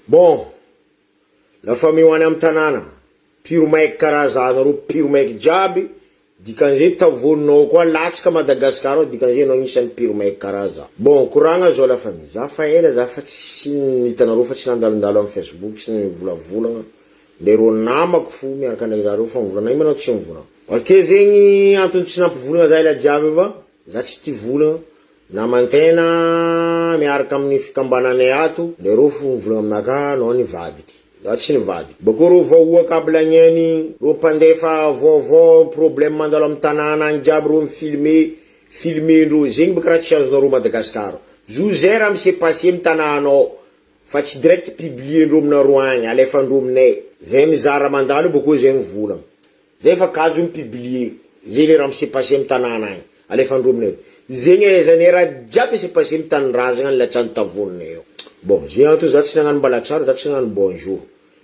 Bon, la famille ho any amy tanàna, piro maiky karaha za nareo piro maiky jiaby, dikan'izay tavoninao koa latsaka Madagasikara ao, dikan'izay anao agnisan'ny piro maiky karaha za. Bon, koragna zao la famille, za fa ela za fa tsy hitanareo fa tsy nandalondalo amy Facebook, tsy nivolavolagna, le rô namako fo miaraka ndraiky zareo fa mivolagna, ino ma anao tsy mivolagna? Parce zegny antony tsy nampivolagna za ela jiaby fa za tsy tia volagna, Naman-tena miaraka amin'ny fikambananay ato, lereo fo mivolagna aminakahy anao nivadiky, za tsy nivadiky. Bakeo reo vahoaka aby lagneny, reo mpandefa vaovao problème mandalo amin'ny tanàna agny jiaby reo mi-filmer, filmer-ndreo, zegny baka raha tsy azonareo Madagascar. Zo zay raha mi-se passer amy tanànao fa tsy direct publier-ndreo aminareo agny, alefandreo aminay. Zay mizara mandalo io bakeo zay mivolagna. Zay fa kajo mi-publier zay le raha mi-se passer am tanàna agny, alefandreo aminay aty. Zegny ahaizanay raha jiaby mi-se passer am tanindrazagna nilatsahan'ny tavoninay eo. Bon, zay antony za tsy nagnano mbalatsara, za tsy nagnano bonjour.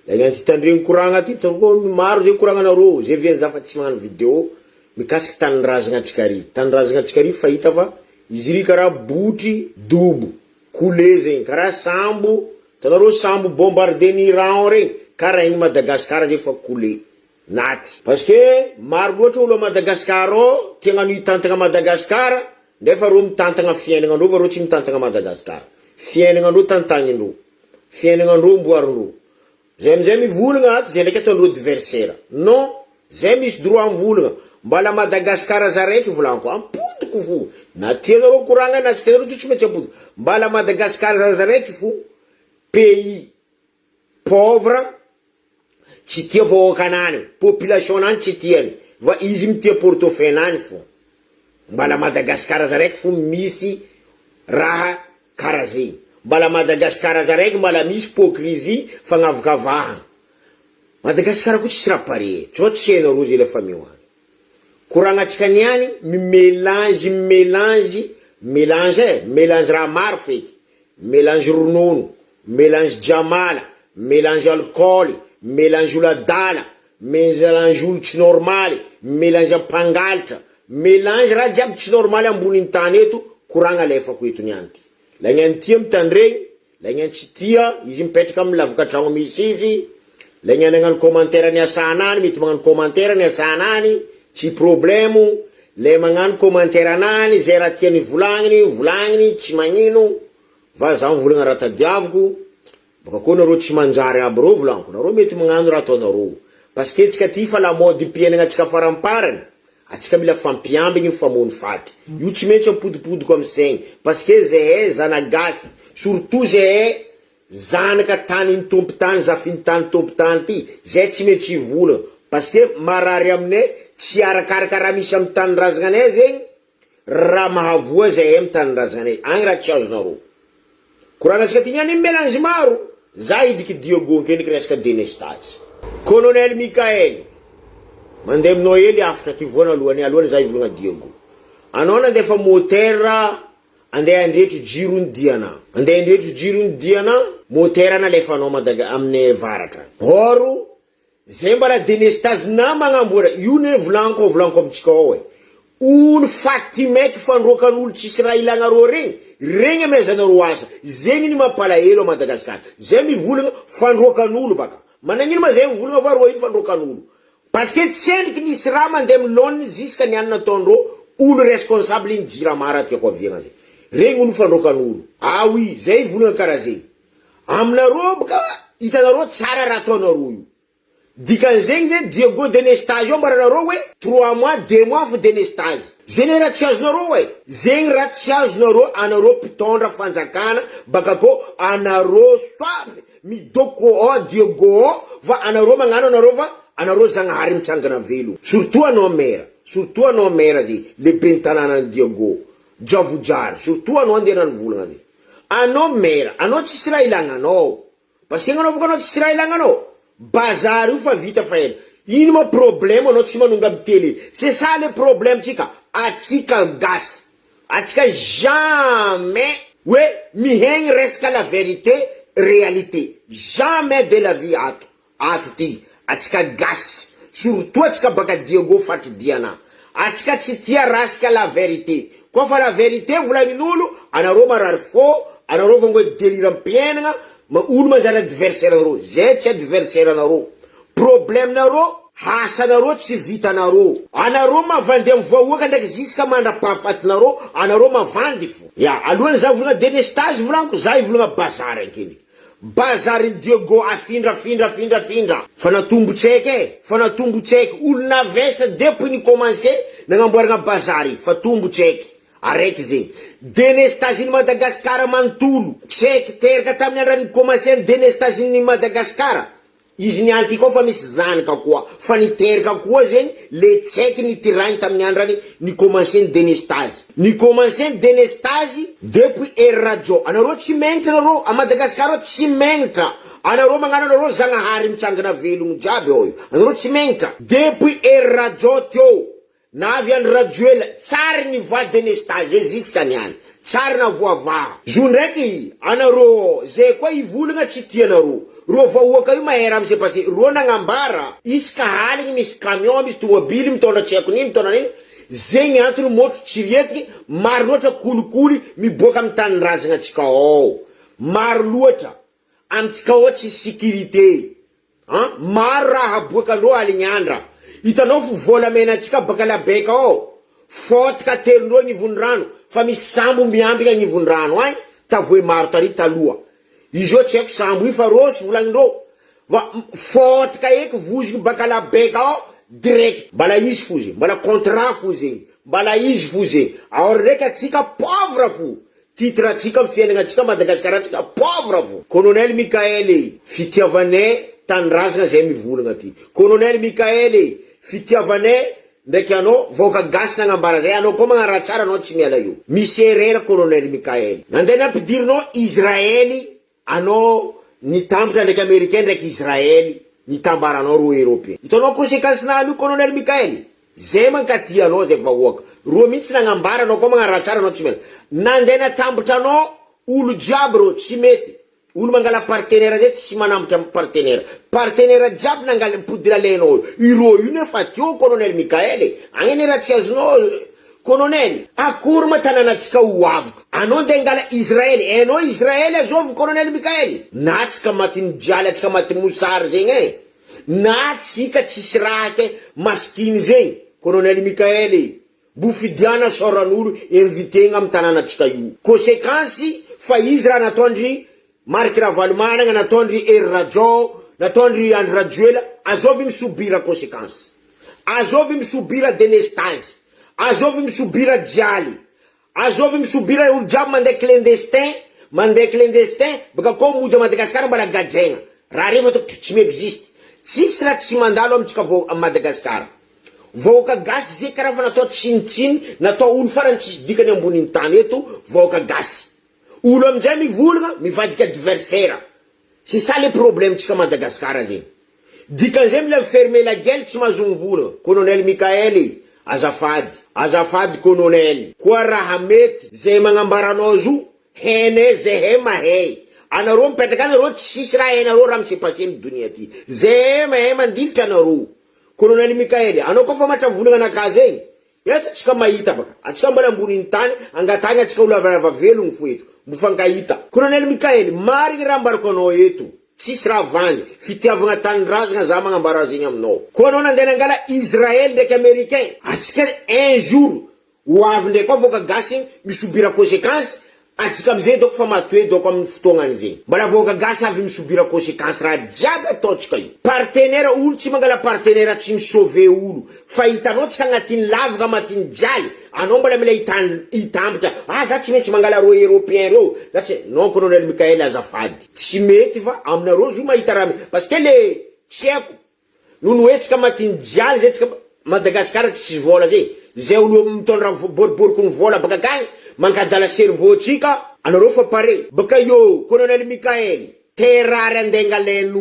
La niany ty tandregny koragna ty, hitako maro zay koragnanareo, zay ve za fa tsy magnano video mikasiky tanindrazagna antsika ary. Tanindrazagna antsika ary fahita fa izy ry karaha botry dobo, coulé zegny, karaha sambo, hitanareo sambo bombarder-n'i Iran regny, karaha igny Madagascar zay fa coulé. Naty. Parce que maro loatra olo a Madagascar ao te hagnano hitantagna Madagascar nefa reo mitantagna fiaignana ndreo fa reo tsy mitantagna Madagascar. Fiaignana ndreo tantagnindreo. Fiaignana ndreo amboarindreo. Zay amizay mivolagna ato zay ndraiky ataondreo adversaire. Non, zay misy droit mivolagna. Mbala Madagascar za raiky volagniko, ampodiko fo. Na tianareo koragna na tsy tianareo tsy maintsy ampodiko. Mbala Madagascar za raiky fo pays pauvre. Tsy tia vahoakanany, population nany tsy tiany, va izy mitia portefeuille nany fô. Mbala Madagascar zaraiky fo misy raha kara zegny. Mbala Madagascar zaraiky mbala misy hypocrisie fagnavakavahana. Madagascar koa tsisy raha pare, tsao tsy hainareo zay la famille ho any. Koragnatsika niany mi melange mi melange melange eh, melange raha maro feky. Melange ronono, melange jamala, melange alcool, melange olo adala, melange olo tsy normaly, melange mpangalatra, melange raha jiaby tsy normaly ambonin'ny tany eto, koragna alefako eto niany ty. La niany tia mitandregny, la niany tsy tia, izy mipetraka amin'ny lavaka tragno misy izy, la niany hagnano commentaire ny asana any, mety magnano commentaire ny asana any, tsy problemo, Le magnano commentaire anany zay raha tiany volagniny volagniny tsy magnino va za mivolagna raha tadiaviko baka koa nareo tsy manjary aby reo volagniko nareo mety magnano raha ataonareo parce que tsika ty fa lamaody mpiainagna tsika faramparany atsika mila fampiambigny mifamono faty io tsy maintsy ampodipodiko amy saigny parce que zahay zanagasy surtout zahay Zanaka tany tompon-tany zafin-tany tompon-tany ty zay tsy maintsy hivolagna parce que marary aminay tsy arakaraka raha misy amy tanindrazagna zegny raha mahavoa zahay amy tanindrazanay agny raha tsy azonareo koragnantsika ty niany melange maro za hidriky Diego ankendriky resaka delestazy Colonel Mickael mandeha aminao hely hafatra ty voanalohany alohany za hivolagna Diego anao nandefa moteur Andeha handrehitry jiro ny diana. Andeha handrehitry jiro ny diana, motera nalefanao Madaga amin'ny avaratra. Or, zay mbala delestazy na magnamboatra, io ne volaniko volaniko amintsika ao e. Olo faty maiky fandroakan'olo tsisy raha ilagnareo regny, regny amezanareo asa. Zegny ny mampalahelo a Madagascar. Zay mivolagna fandroakan'olo baka. Managnino ma zay mivolagna va roa io fandroakan'olo. Parce que tsendriky nisy raha mandeha am laoniny jusque ny any nataondreo olo responsable iny jirama raha tiako aviagna zay regny olo fandrokan'olo ah oui zay volagna karaha zegny aminareo boka hitanareo tsara raha ataonareo io dikan'zegny zay Diego delestage io ambaranareo hoe trois mois deux mois fo delestage zegny raha tsy azonareo e zegny raha tsy azonareo anareo mpitondra fanjakana baka ko anareo soavy Midoko ao Diego ao va anareo magnano anareo va anareo zagnahary mitsangana velo surtout anao maire surtout anao maire ze le ben'ny tanànan'i Diego Djavojary surtout anao andeha nanivolagna ze anao maire anao tsisy raha ilagna anao parce que agnanaovako anao tsisy raha ilagna anao bazary io fa vita fa ela ino ma problème anao tsy manonga am télé c'est ça le problème tsika atsika gasy Atsika jamais hoe mihaigny resaka la vérité réalité jamais de la vie ato ato ty atsika gasy surtout atsika baka Diego fatry Diana atsika tsy tia rasika la vérité koa fa la vérité volagnin'olo anareo marary fo anareo vangoe delire am-piainagna. Ma olo manjary adversaire nareo, zay tsy adversaire nareo. Problème nareo, asanareo tsy vitanareo. Anareo mavandy am vahoaka ndraiky ziska mandrapahafatinareo, anareo mavandy fo. Ya, alohany za volagna delestage volaniko, za hivolagna bazary ankendriky. Bazary Diego afindra afindra afindra afindra. Fa natombo tsaiky e, fa natombo tsaiky, olo navesatra depuis ni commencer nagnamboaragna bazary, fa tombo tsaiky. Araiky zegny. Delestazin'i Madagasikara manontolo. Tsy haiko teraka tamin'ny andran'ny commencer ny delestazin'i Madagasikara. Izy niany ty koa fa misy zanaka koa. Fa niteraka koa zegny le tsy haiko nitirahiny tamin'ny andrany ni commencer ny delestazy. Ni commencer ny delestazy depuis Hery Rajao. Anareo tsy megnatra nareo a Madagasikara ao tsy megnatra. Anareo magnano anareo Zagnahary mitsangana velogno jiaby ao io. Anareo tsy megnatra. Depuis Hery Rajao teo. Na avy any Rajoela, tsary ny voie delestage ziska ny any, tsary na voavaha. Zo ndraiky anareo zay koa hivolagna tsy tianareo. Reo vahoaka io mahay raha mi-se passer, reo nagnambara isaka aligny misy camion, misy tomobily mitondra tsy haiko nino mitondra nino, zegny antony motro tsy rietiky, maro loatra kolikoly miboaka amy tanindrazagna tsika ao, maro loatra amitsika ao tsisy sécurité. An! Maro raha aboakanreo alignandra. Hitanao fo volamena antsika baka labeka ao. Fotaka atelindreo agnivon'ny rano fa misy sambo miambigna agnivon'ny rano agny tavoe maro tary taloha. Izy io tsy haiko sambo io fa rosy volagnindreo. Va fotaka eky vozogny baka labeka ao direct. Mbala izy fo zegny, mbala contrat fo zegny, mbala izy fo zegny. Aor ndraiky atsika pauvre fo. Titre antsika am fiainagna antsika Madagascar antsika pauvre vo. Colonel Mickaël e! Fitiavanay tanindrazagna zay mivolagna ty. Colonel Mickaël e! Fitiavanay ndraiky anao vahoaka gasy nagnambara zay anao koa magnano raha tsara anao tsy miala eo. Misy erreur Colonel Mickaël. Nandeha nampidirinao Israël Anao nitambatra ndraiky americain ndraiky Israel nitambaranao roa européen. Hitanao consequence nany io colonel Mickael? Zay mankaty anao zay vahoaka. Roa mihitsy nagnambara anao koa magnano raha tsara anao tsy mila. Nandeha natambatra anao olo jiaby reo tsy mety. Olo mangala partenaire zay tsy manambatra partenaire. Partenaire jiaby nangala mipody alainao io. Ireo io nefa teo colonel Mickael e. Agny anie raha tsy azonao Colonel, akory ma tanànatsika ho avotra? Anao ndeha angala Israel, hainao Israel azovy Colonel Mickael? Na tsika maty mijaly atsika maty mosary zegny e! Na tsika tsisy raha ke masikiny zegny Colonel Mickael e! Mbo fidiana saoran'olo invitegna am tanànatsika io. Consequence fa izy raha nataondry Marc Ravalomanagna, nataondry Hery Rajao, nataondry Andry Rajoela, azovy mi-subir consequence? Azovy mi-subir delestage? Azovy mi-subir jialy? Azovy mi-subir olo jiaby mandeha clendestin, mandeha clendestin, baka koa mody a Madagascar mbala gadraigna. Raha reo ataoko tsy mi-existe. Tsisy raha tsy mandalo amintsika vao a Madagascar. Vahoaka gasy ze karaha fa natao tsinotsino, natao olo farany tsisy dikany ambonin'ny tany eto, vahoaka gasy. Olo amizay mivolagna mivadika adversaire. C'est ça le problème tsika Madagascar zegny. Dikan'izay mila mi fermer la gueule tsy mahazo mivolagna. Colonel Mickaël e, azafady, azafady colonel, koa raha mety zay magnambara anao zo, hainay zahay mahay. Anareo mipetraka any areo tsisy raha hainareo raha mi se passer ny donia ty. Zahay mahay mandilitra anareo. Colonel Mickaël, anao koa fa matra volagna anakahy zegny, Eto tsika mahita baka atsika mbala ambonin'ny tany angatahigna atsika ho lavalava velogno fo eto mbo fankahita. Colonel Mickaël, marigny raha ambarako anao eto, tsisy raha vandy, fitiavagna tanindrazagna za magnambara zegny aminao. Koa anao nandeha nangala Israël ndraiky Américain, atsika un jour ho avy ndraiky koa vahoaka gasy mi-subir consequence, Atsika amizay doko fa matoe doko aminy fotoagnany zegny. Mbala vahoaka gasy avy mi-subir consequence raha jiaby ataotsika io. Partenaire olo tsy mangala partenaire tsy mi-sauver olo fa hitanao tsika agnatiny lavaka amatiny jaly anao mbala mila hitambatra ah za tsy maintsy mangala reo européen reo za tsy non colonel Mickaël azafady tsy mety fa aminareo zo mahita raha parce que le tsy haiko Noho ny hoe tsika matin jialy zay tsika Madagascar tsisy vola zay zay olo mitondra boriboriky ny vola baka akagny mankadala cerveau tsika anareo fa pare baka eo colonel Mickaël terre rare andeha angalainy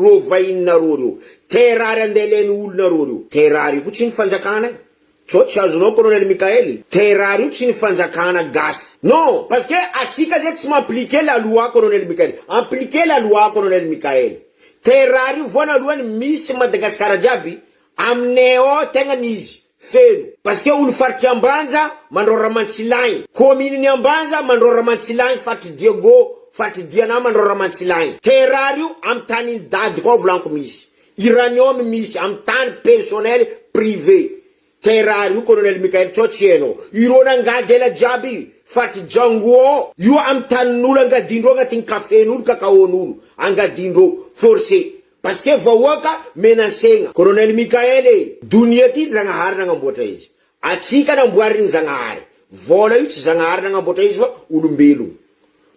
reo vahiny nareo reo terre rare andeha alainy olo nareo reo terre rare io koa tsy ny fanjakana e Sao tsy azonao colonel Mickaël, terre rare io tsy ny fanjakana gasy. Non, parce que atsika zay tsy m'appliquer la loi colonel Mickaël. Appliquer la loi colonel Mickaël. Terre rare io voanalohany misy Madagascar jiaby, aminay ao tegna nizy feno. Parce que olo faritry Ambanja mandrora Mantsilahy, commune ny Ambanja mandrora Mantsilahy faritry Diego. Faritry Diana mandrora Ramatsilahy. Terre rare io amy tanin'i Dady koa volaniko misy. Uranium misy amy tany personnel privé. Terre rare io Colonel Mickaël tsao tsy hainao. Ireo nangady ela jiaby faritry Django io amy tanin'olo angadindreo agnatin'ny café-n'olo cacao-n'olo angadindreo forcé. Parce que vahoaka menacegna. Colonel Mickaël e! Donia ty Zagnahary nagnamboatra izy. Atsika namboarin'i Zagnahary. Vola io tsy Zagnahary nagnamboatra izy fa olombelogno.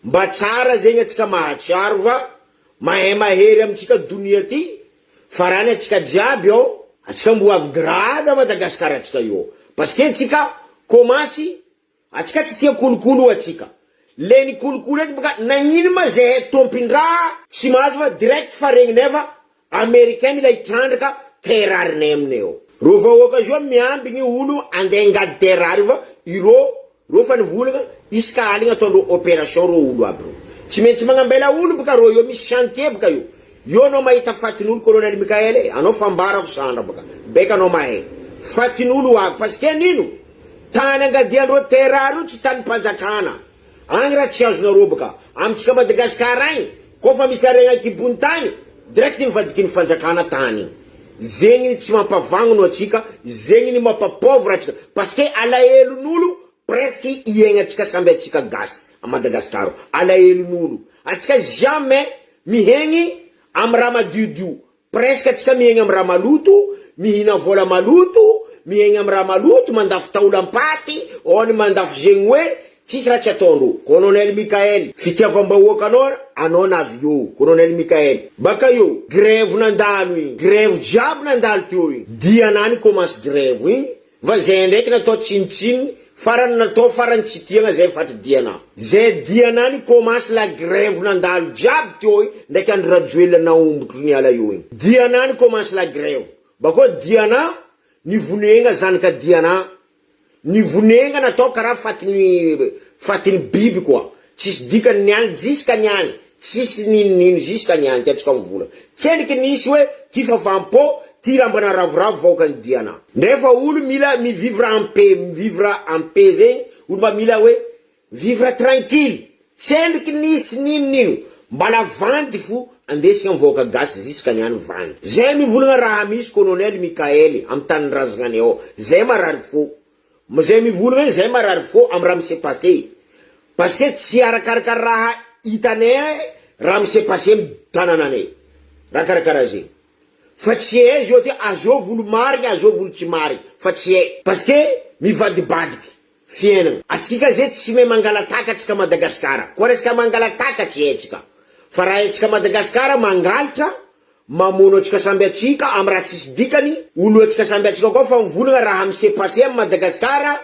Mba tsara zegny atsika mahatsiaro fa mahay mahery amintsika donia ty farany atsika jiaby ao atsika mbo avy grave à Madagascar atsika io ao. Parce que tsika commence Atsika tsy tia kolikoly oa tsika. Le ny kolikoly eto boka nagnino ma zehe tompindraha tsy mahazo fa direct fa regninay fa americain mila hitrandraka terre rarinay aminay ao. Reo vahoaka zao miambigny olo andeha hingady terre rary io fa ireo reo fa nivolagna isaka aligny ataondreo operation reo olo aby reo. Tsy maintsy magnambela olo boka reo eo misy chantier boka io. Eo anao mahita fatin'olo colonel Mickaël e, anao fambarako sandra boka beka anao mahay fatin'olo ho avy parce que nino? Tany angadiandreo terre rare io tsy tanim-panjakana. Agny raha tsy azonareo boka. Amintsika Madagascar agny, koa fa misy harena ankibon'ny tany, direct mivadiky ny fanjakana tany igny. Zegny ny tsy mampavagnono atsika, zegny ny mampa pauvre atsika. Parce que alahelon'olo presque iaignantsika samby atsika gasy a Madagascar ao. Alahelon'olo. Atsika jamais mihegny amy raha madiodio. Presque atsika miaigna am raha maloto, mihina vola maloto, miaigna am raha maloto, mandafo taolam-paty, ao ny mandafo zegny hoe tsisy raha tsy ataondreo. Colonel Mickaël, fitiavam-bahoaka anao, anao navy eo. Colonel Mickaël, baka eo, grève nandalo igny, grève jiaby nandalo teo igny, diana ni-commence grève igny, Va zay ndraiky natao tsinontsinony farany natao farany tsy tiagna zay fatry diana zay diana ni commence la grève nandalo jiaby teo igny ndraiky andry rajoelina naombotro niala eo igny diana ni commence la grève bakeo diana nivonegna zanaka diana nivonegna natao karaha fatiny fatiny biby koa tsisy dikany niany jusqu'à niany Tsisy ninonino jusqu'à niany ty atsika mivola. Tsendriky nisy hoe ty fafampo, ty raha mba naravoravo vahoaka ny Diana. Nefa olo mila mi vivre en paix, mi vivre en paix zegny, olo mba mila hoe vivre tranquille. Tsendriky nisy ninonino, mbala vandy fo andesigna am vahoaka gasy jusqu'à niany vandy. Zay mivolagna raha misy colonel Mickaël am tanindrazagnany ao, zay marary fo. Zay mivolagna io zay marary fo am raha mi-se passer parce que tsy arakaraka raha hitanay raha mi-se passer am tanananay raha karakara zegny fa tsy hay zao ty azovy olo marigny azovy olo tsy marigny fa tsy hay parce que mivadibadiky fiainagna atsika zay tsy mahay mangalataka atsika Madagascar koa resaka mangalataka tsy haitsika fa raha haitsika Madagascar mangalatra Mamono antsika samby antsika am raha tsisy dikany, olo antsika samby antsika koa fa mivolagna raha mi se passer am Madagascar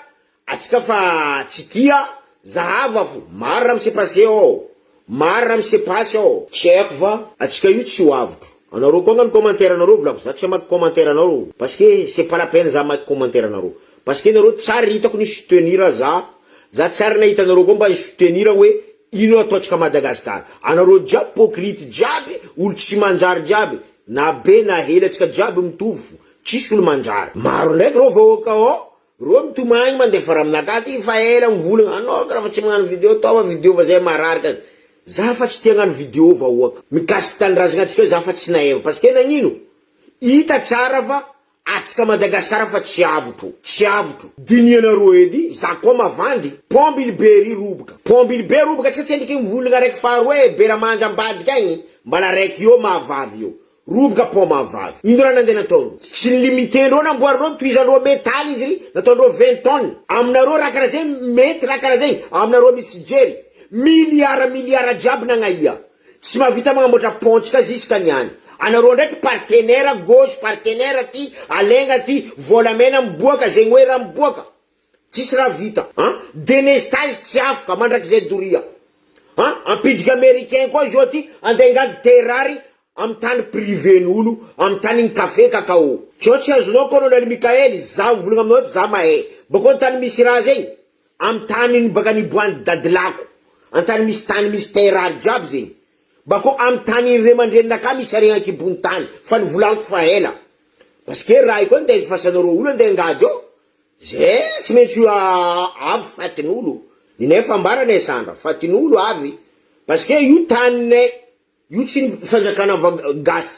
atsika fa tsy tia, zahava fo, maro raha mi se passer ao, maro raha mi se passe ao. Tsy haiko fa atsika io tsy ho avotro. Anareo koa agnano commentaire anareo volako za tsy hamaky commentaire anareo parce que c'est pas la peine za hamaky commentaire anareo parce que nareo tsary hitako ni soutenir za, za tsary nahita anareo koa mba ni soutenir hoe Ino ataontsika Madagascar? Anareo jiaby pocrite jiaby, olo tsy manjary jiaby, na be na hely atsika jiaby mitovy fo, tsisy olo manjary. Maro ndraiky reo vahoaka ao, reo mitomagny mandefa raha aminakahy ty fa ela mivolagna, anao karaha fa tsy magnano video ataova video fa zay marary ka, za fa tsy te hagnano video vahoaka, mikasiky tanindrazagna antsika io za fa tsy naheva, parce que nagnino? Hita tsara fa Atsika Madagascar fa tsy avotro, tsy avotro. Dinihanareo edy, za koa mavandy, pont Bilberry roboka, pont Bilberry roboka atsika tsy endriky mivolagna araiky faharoe e, Beramanja ambadika agny, mbala araiky eo mahavavy eo, roboka pont mahavavy. Ino raha nandeha nataondreo? Tsy ny limite-ndreo namboarindreo, nitohizandreo metaly izy ry, nataondreo 20 tonnes. Aminareo raha karaha zegny mety raha karaha zegny, aminareo misy jery, milliard milliard jiaby nagnaia. Tsy mahavita magnamboatra pont tsika ziska niany. Anareo ndraiky partenaire gauche partenaire aty alaigna aty volamena miboaka zegny hoe raha miboaka. Tsisy raha vita an. Denestage tsy afaka mandrakizay doria an. Ampidriky americain koa zao aty andeha hangady terre rare amy tany privé n'olo amy tany café cacao. Tsao tsy azonao colonel Mickaël za mivolagna aminao eto za mahay. Bakeo tany misy raha zegny Amy tany ny baka niboahany dadilako antany misy tany misy terre rare jiaby zegny bakao amy tany ray aman-dreninakahy misy harena ankibony tany fa nivolaniko fa ela parce que raha io koa ndeha fasanareo olo andeha angady eo zay tsy maintsy avy fatin'olo ninay fambara ne sandra fatin'olo avy. Parce que io taninay, io tsy ny fanjakana gasy.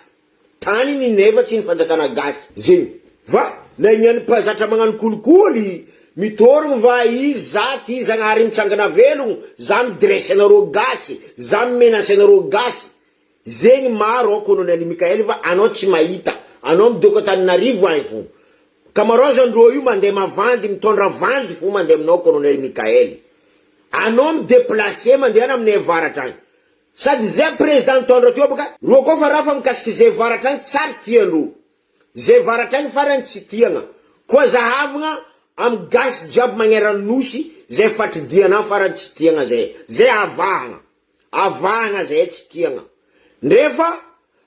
Tany ninay fa tsy ny fanjakana gasy. Zegny. Va laignian'ny mpazatra magnano kolikoly, mitorogno va izy za ty Zagnahary mitsangana velogno, za mi-dresse anareo gasy, za mi-menace anareo gasy. Zegny maro ao Colonel Mickaël fa anao tsy mahita, anao midoko Antananarivo agny fo. Kamaroazan-dreo io mandeha mavandy, mitondra vandy fo mandeha aminao Colonel Mickaël. Anao mi-deplacer mandehana aminay avaratra agny. Sady zay président nitondra teo baka, reo koa fa raha fa mikasiky zay avaratra agny tsary tiandreo. Zay avaratra agny farany tsy tiagna. Koa zahavagna amy gasy jiaby magneran'ny nosy zay fatry diana farany tsy tiagna zay. Zay avahagna. Avahagna zay tsy tiagna. Ndrefa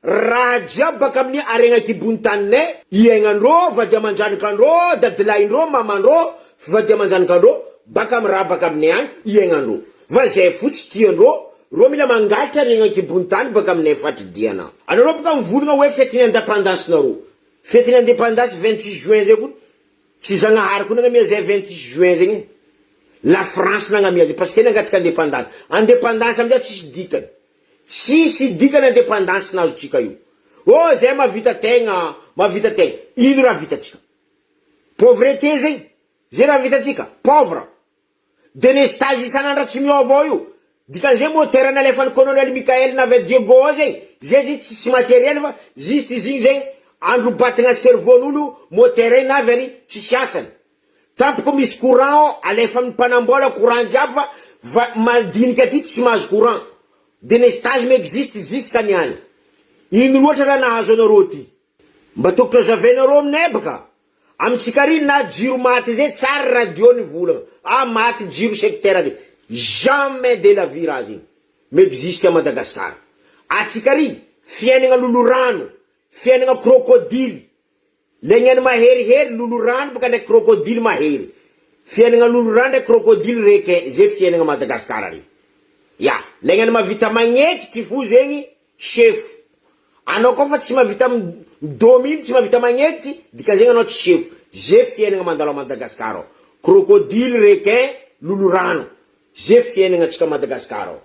raha jiaby baka amin'ny haregna an-kibon'ny taninay, iaignandrô, vady aman-janakandrô, dadilahindrô, mamandrô, vady aman-janakandrô, baka amin'ny raha baka aminay agny, iaignandrô. Va zay fo tsy tiandrô, rô mila mangalatra haregna an-kibon'ny tany baka aminay fatry diana. Anareo boka mivolagna hoe fetin'ny indépendance-nareo. Fetin'ny indépendance 26 juin zay koa, Tsy Zagnahary koa nagnamia zay 26 juin zegny e. La France nagnamia zay parce que nangataka indépendance. Indépendance amizay tsisy dikany. Tsisy dikany indépendance nahazotsika io. Oh zay mahavita tegna, mahavita tegna. Ino raha vitatsika? Pauvreté zegny. Zay raha vitatsika. Pauvre. Delestage isan'andro tsy miôva ao io. Dikan'izay moteur nalefan'i Colonel Mickaël navy à Diego ao zegny, zay izy tsisy matériel fa juste izy igny zegny androbatagna cerveau-n'olo moteur igny navy ary tsisy asany. Tampoko misy courant ao alefa amin'ny mpanambola courant jiaby fa va madinika aty tsy mahazo courant. Delestage mi-existe jusqu'à niany. Ino loatra raha nahazo anareo ty? Mba tokotro azavainareo aminay baka. Amintsika ary na jiro maty zay tsary radio ny volagna ah maty jiro secteur zay jamais de la vie raha zegny mi-existe à Madagascar atsika ary fiainagna lolorano fiainagna crocodile le gnany maherihery lolorano baka ndraiky crocodile mahery fiainagna lolorano ndraiky crocodile requin zay fiainagna Madagascar ary ya le gnany mahavita magneky ty fo zegny Sefo. Anao koa fa tsy mahavita mi-domine, tsy mahavita magnekitry, dikan'izegny anao tsy sefo. Ze fiainagna mandalo à Madagascar ao. Crocodile, requin, lolorano. Ze fiainagna antsika à Madagascar ao.